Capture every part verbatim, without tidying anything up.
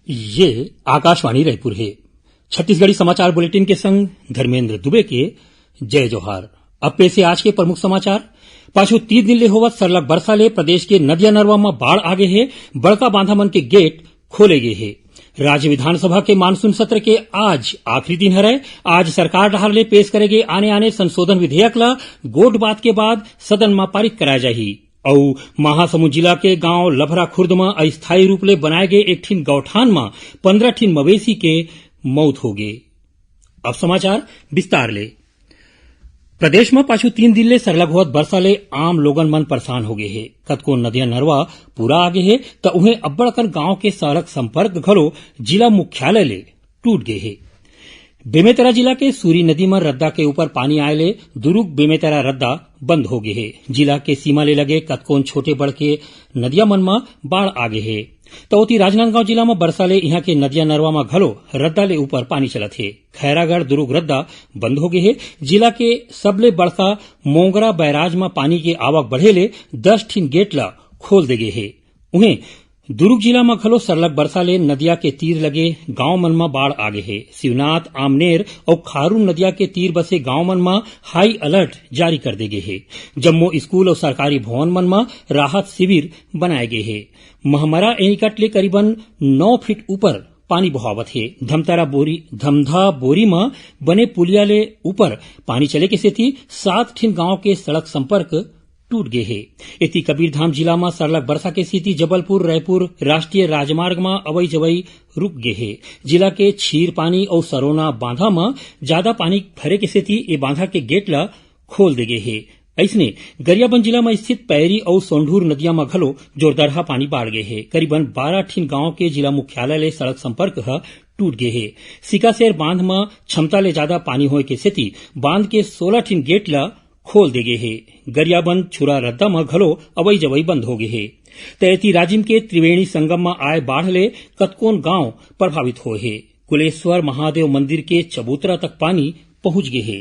ये आकाशवाणी रायपुर हे। छत्तीसगढ़ी समाचार बुलेटिन के संग धर्मेंद्र दुबे के जय जोहार। अब पेश हे आज के प्रमुख समाचार। पाछू तीन दिन ले होवत सरलग बरसा ले प्रदेश के नदिया नरवा म बाढ़ आगे हे। बड़का बांधा मन के गेट खोले गे हे। राज्य विधानसभा के मानसून सत्र के आज आखिरी दिन हरय। आज सरकार डहार ले पेश करे गे आने-आने संशोधन विधेयक ल गोठ बात के बाद सदन म पारित कराय जाही। अउ महासमुंद जिला के गांव लभरा खुर्द म अस्थायी रूप ले बनाए गे एक ठिन गौठान म पंद्रह ठिन मवेशी के मौत होगे। अब समाचार विस्तार ले। प्रदेश म पाछू तीन दिन ले सरलग होवत बरसा ले आम लोगन मन परेशान होगे हे। कतको नदिया नरवा पूरा आगे हे, त उहें अब्बड़ अकन गांव के सड़क संपर्क घलो जिला मुख्यालय ले टूट गे हे। बेमेतरा जिला के सूरी नदी म रद्दा के ऊपर पानी आए ले दुरूग बेमेतरा रद्दा बंद होगे हे। जिला के सीमा ले लगे कतकोन छोटे बड़ के नदिया मन म बाढ़ आगे हे। त ओती राजनांदगांव जिला म बरसा ले इहां के नदिया नरवा म घलो रद्दा ले ऊपर पानी चलत हे। खैरागढ़ दुरूग रद्दा बंद होगे हे। जिला के सबले बड़का मोंगरा बैराज म पानी के आवक बढ़े ले दस ठिन गेट ल खोल दे गे हे। उहें दुरूग जिला म घलो सरलग बरसा ले नदिया के तीर लगे गांव मन म बाढ़ आगे हे। शिवनाथ, आमनेर अउ खारून नदिया के तीर बसे गांव मन म हाई अलर्ट जारी कर दे गे हे। जम्मो स्कूल अउ सरकारी भवन मन म राहत शिविर बनाए गे हे। महमरा एनीकट ले करीबन नौ फीट ऊपर पानी बोहावत हे। धमतरा बोरी, धमधा बोरी म बने पुलिया ले ऊपर पानी चले के सेती सात ठिन गांव के सड़क संपर्क टूट गे हे। एती कबीरधाम जिला म सरलग बरसा के सेती जबलपुर रायपुर राष्ट्रीय राजमार्ग म अवई जवई रुक गे हे। जिला के छीरपानी अउ सरोना बांधा म जादा पानी भरे के सेती ए बांधा के गेट ल खोल दे गे हे। अइसने गरियाबंद जिला म स्थित पैरी अउ सोंढूर नदिया म घलो जोरदरहा पानी बाढ़ गे हे। करीबन बारह ठिन गांव के जिला मुख्यालय ले सड़क संपर्क ह टूट गे हे। सिकासेर बांध म क्षमता ले जादा पानी होय के सेती बांध के सोलह ठिन गेट ल खोल दे गे हे। गरियाबंद छुरा रद्दा म घलो अवई जवई बंद हो गे हे। त एती राजिम के त्रिवेणी संगम म आए बाढ़ ले कतकोन गांव प्रभावित होए हे। कुलेश्वर महादेव मंदिर के चबूतरा तक पानी पहुंच गे हे।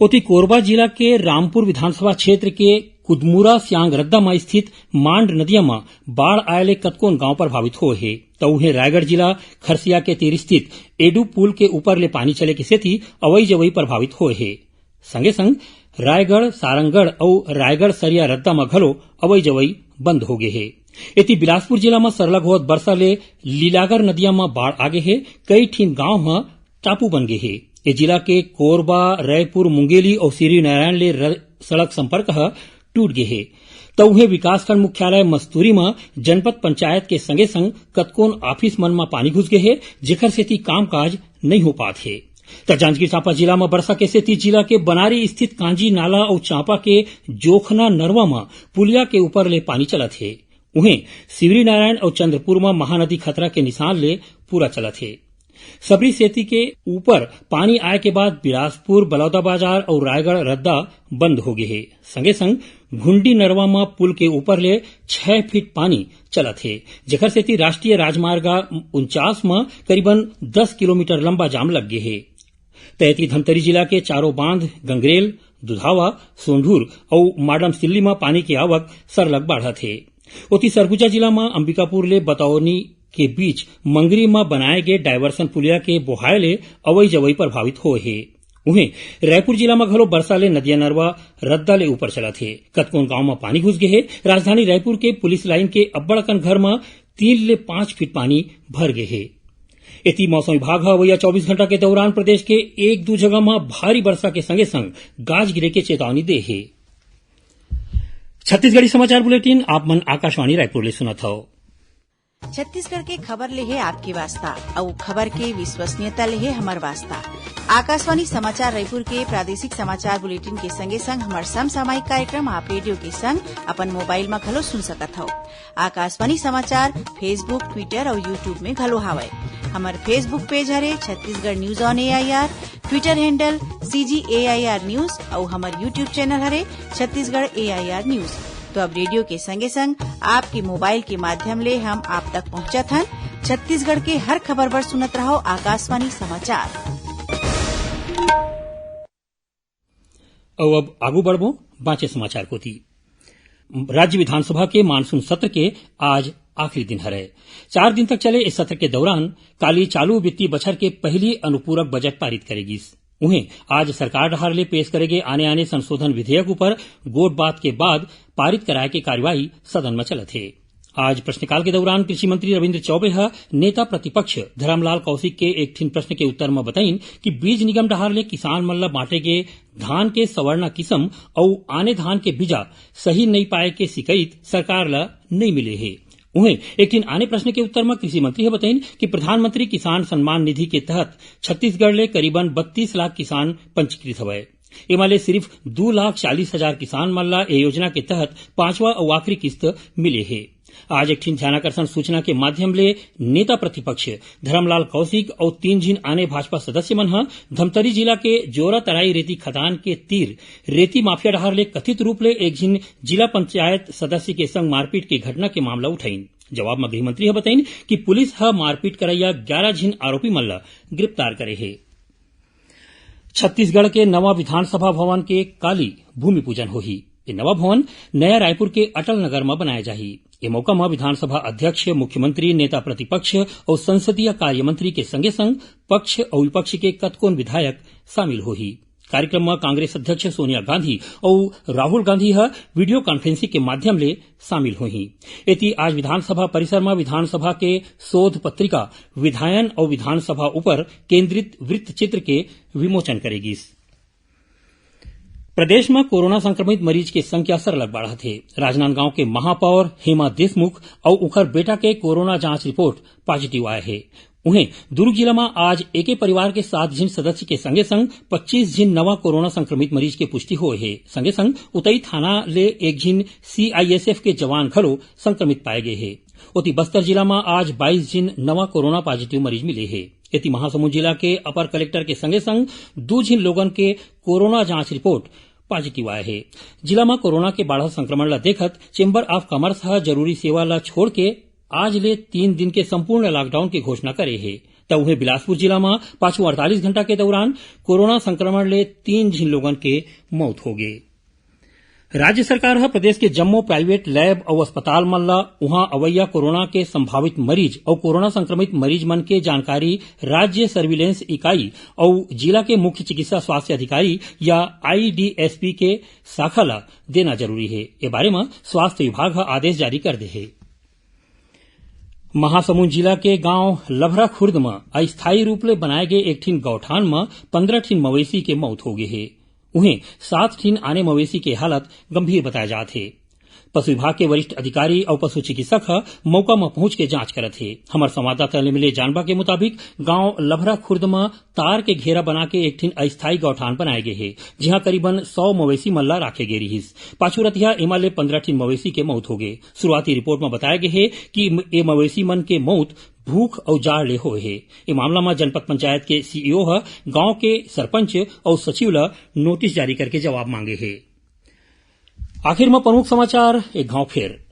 ओती कोरबा जिला के रामपुर विधानसभा क्षेत्र के कुदमुरा सियांग रद्दा म स्थित मांड नदिया म बाढ़ आए ले कतकोन गांव प्रभावित होए हे। त उहें रायगढ़ जिला खरसिया के तीर स्थित एडू पुल के ऊपर ले पानी चले के सेती अवई जवई प्रभावित होए हे। संगे संग रायगढ़, सारंगढ़ अउ रायगढ़ सरिया रद्दा म घलो अवई जवई बंद हो गे हे। एती बिलासपुर जिला म सरलग होवत बरसा ले लीलागर नदिया म बाढ़ आगे हे। कई ठिन गांव ह टापू बन गे हे। ए जिला के कोरबा, रैपुर, मुंगेली अउ सिरी नारायण ले र-, सड़क संपर्क ह टूट गे हे। त उहें विकासखंड मुख्यालय मस्तूरी म जनपद पंचायत के संगे संग कतकोन ऑफिस मन म पानी घुस गे हे, जेखर सेती कामकाज नइ हो पात हे। त जांजगीर चांपा जिला म बरसा के सेती जिला के बनारी स्थित कांजी नाला अउ चांपा के जोखना नरवा म पुलिया के ऊपर ले पानी चलत हे। उहें, शिवरीनारायण अउ चंद्रपुर म महानदी खतरा के निशान ले पूरा चलत हे। सबरी सेती के ऊपर पानी आए के बाद बिलासपुर, बलौदाबाजार अउ रायगढ़ रद्दा बंद हो गे हे। संगे संग घुंडी नरवा म पुल के ऊपर ले छह फीट पानी चलत हे, जेखर सेती राष्ट्रीय राजमार्ग उनचास म करीबन दस किलोमीटर लंबा जाम लग गे हे। त एती धमतरी जिला के चारों बांध गंगरेल, दुधावा, सोंढूर अउ माडम सिल्ली म पानी के आवक सरलग बाढ़त हे। ओती सरगुजा जिला म अंबिकापुर ले बतौनी के बीच मंगरी म बनाए गे डायवर्सन पुलिया के बोहाए ले अवई जवई प्रभावित होए हे। उहें, रायपुर जिला म घलो बरसा ले नदिया नरवा रद्दा ले ऊपर चलत हे। कतकोन गांव म पानी घुस गे हे। राजधानी रायपुर के पुलिस लाइन के अब्बड़ अकन घर म तीन ले पांच फीट पानी भर गे हे। एती मौसम विभाग ह अवइया चौबीस घंटा के दौरान प्रदेश के एक दू जगह म भारी बरसा के संगे संग गाज गिरे के चेतावनी दे हे। छत्तीसगढ़ी समाचार बुलेटिन आप मन आकाशवाणी रायपुर ले सुनत हव। छत्तीसगढ़ के खबर ले हे आपके वास्ता, अउ खबर के विश्वसनीयता ले हे हमर वास्ता। आकाशवाणी समाचार रायपुर के प्रादेशिक समाचार बुलेटिन के संगे संग हमर समसामयिक कार्यक्रम आप रेडियो के संग अपन मोबाइल म घलो सुन सकत हव। आकाशवाणी समाचार Facebook, Twitter अउ YouTube में घलो हावय। हमर Facebook पेज हरे Chhattisgarh news on AIR, Twitter handle CG AIR news अउ हमर YouTube चैनल हरे छत्तीसगढ़ एआईआर न्यूज। तो अब रेडियो के संगे संग आपके मोबाइल के माध्यम ले हम आप तक पहुंचत हन। छत्तीसगढ़ के हर खबर बर सुनत रहव आकाशवाणी समाचार। अउ अब आगू बढ़बो बांचे समाचार कोती। राज्य विधानसभा के मानसून सत्र के आज आखिरी दिन हरय। चार दिन तक चले इस सत्र के दौरान काली चालू वित्तीय बछर के पहली अनुपूरक बजट पारित करे गिस। उहें, आज सरकार डहार ले पेश करे गे आने-आने संशोधन विधेयक ऊपर गोठ बात के बाद पारित कराए के कार्यवाही सदन म चलत हे। आज प्रश्नकाल के दौरान कृषि मंत्री रविंद्र चौबे ह नेता प्रतिपक्ष धरमलाल कौशिक के एक ठिन प्रश्न के उत्तर म बताइन कि बीज निगम डहार ले किसान मन ल बांटे गे धान के सवर्णा किसम अउ आने धान के बीजा सही नइ पाए के शिकायत सरकार ल नइ मिले हे। उहें, एक ठिन आने प्रश्न के उत्तर म कृषि मंत्री ह बताइन कि प्रधानमंत्री किसान सम्मान निधि के तहत छत्तीसगढ़ ले करीबन बत्तीस लाख किसान पंजीकृत हवय। एमा ले सिर्फ दू लाख चालीस हजार किसान मन ला ए योजना के तहत पांचवा अउ आखिरी किस्त मिले हे। आज एक ठिन ध्यानाकर्षण सूचना के माध्यम ले नेता प्रतिपक्ष धरमलाल कौशिक अउ तीन झिन आने भाजपा सदस्य मन ह धमतरी जिला के जोरा तराई रेती खदान के तीर रेती माफिया डहार ले कथित रूप ले एक झिन जिला पंचायत सदस्य के संग मारपीट के घटना के मामला उठाइन। जवाब म गृह मंत्री ह बताइन कि पुलिस ह मारपीट करइया ग्यारह झिन आरोपी मन ल गिरफ्तार करे हे। छत्तीसगढ़ के नवा विधानसभा भवन के काली भूमि पूजन होही। ये नवा भवन नया रायपुर के अटल नगर म बनाए जाही। ये मौका म विधानसभा अध्यक्ष, मुख्यमंत्री, नेता प्रतिपक्ष अउ संसदीय कार्य मंत्री के संगे संग पक्ष अउ विपक्ष के कतकोन विधायक शामिल होही। कार्यक्रम म कांग्रेस अध्यक्ष सोनिया गांधी अउ राहुल गांधी ह वीडियो कॉन्फ्रेंसिंग के माध्यम ले शामिल होही। एती आज विधानसभा परिसर म विधानसभा के शोध पत्रिका विधायन अउ विधानसभा ऊपर केंद्रित वृत्त चित्र के विमोचन करे गिस। प्रदेश म कोरोना संक्रमित मरीज के संख्या सरलग बाढ़त हे। राजनांदगांव के महापौर हेमा देशमुख अउ उखर बेटा के कोरोना जांच रिपोर्ट पॉजिटिव आए हे। उहें, दुर्ग जिला म आज एके परिवार के सात झिन सदस्य के संगे संग पच्चीस झिन नवा कोरोना संक्रमित मरीज के पुष्टि होए हे। संगे संग उतई थाना ले एक झिन सीआईएसएफ के जवान घलो संक्रमित पाए गे हे। ओती बस्तर जिला म आज बाईस झिन नवा कोरोना पॉजिटिव मरीज मिले हे। एती महासमुंद जिला के अपर कलेक्टर के संगे संग दू झिन लोगन के कोरोना जांच रिपोर्ट पॉजिटिव आए हे। जिला म कोरोना के बाढ़त संक्रमण ल देखत चेंबर ऑफ कॉमर्स ह जरूरी सेवा ल छोड़ के आज ले तीन दिन के संपूर्ण लॉकडाउन के घोषणा करे हे। त उहें, बिलासपुर जिला म पाछू अड़तालीस घंटा के दौरान कोरोना संक्रमण ले तीन झिन लोगन के मौत होगे। राज्य सरकार ह प्रदेश के जम्मो प्राइवेट लैब अउ अस्पताल मन ल उहां अवइया कोरोना के संभावित मरीज अउ कोरोना संक्रमित मरीज मन के जानकारी राज्य सर्विलेंस इकाई अउ जिला के मुख्य चिकित्सा स्वास्थ्य अधिकारी या आईडीएसपी के शाखा ल देना जरूरी हे। ए बारे म स्वास्थ्य विभाग ह आदेश जारी कर दे हे। महासमुंद जिला के गांव लभरा खुर्द म अस्थायी रूप ले बनाए गे एक ठिन गौठान म पंद्रह ठिन मवेशी के मौत हो गे हे। उहें, सात ठिन आने मवेशी के हालत गंभीर बताए जात हे। पशु विभाग के वरिष्ठ अधिकारी अउ पशु चिकित्सक ह मौका म पहुंच के जांच करत हे। हमर संवाददाता ले मिले जानबा के मुताबिक, गांव लभरा खुर्द म तार के घेरा बना के एक ठिन अस्थायी गौठान बनाए गे हे, जिहां करीबन सौ मवेशी मन ला राखे गे रिहिस। पाछू रतिहा एमा ले पंद्रह ठिन मवेशी के मौत हो गे। शुरुआती रिपोर्ट म बताए गे हे कि म-, ए मवेशी मन के मौत भूख अउ जाड़ ले होए हे। ए मामला म जनपद पंचायत के सीईओ ह गांव के सरपंच अउ सचिव ल नोटिस जारी करके जवाब मांगे हे। आखिर म प्रमुख समाचार एक घाव फेर।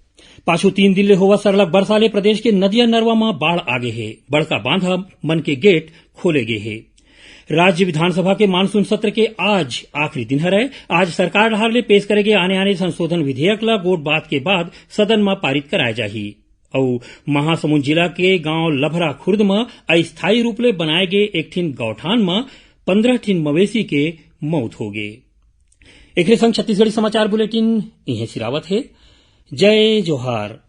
पाछू तीन दिन ले होवत सरलग बरसा ले प्रदेश के नदिया नरवा म बाढ़ आगे हे। बड़का बांधा मन के गेट खोले गे हे। राज्य विधानसभा के मानसून सत्र के आज आखिरी दिन हरय। आज सरकार डहार ले पेश करे गे आने-आने संशोधन विधेयक ल गोठ बात के बाद सदन म पारित कराए जाही। अउ महासमुंद जिला के गांव लभरा खुर्द म अस्थायी रूप ले बनाए गे एक ठिन गौठान म पंद्रह ठिन मवेशी के मौत हो गे। एकरे संग छत्तीसगढ़ी समाचार बुलेटिन इहें सिरावत हे। जय जोहार।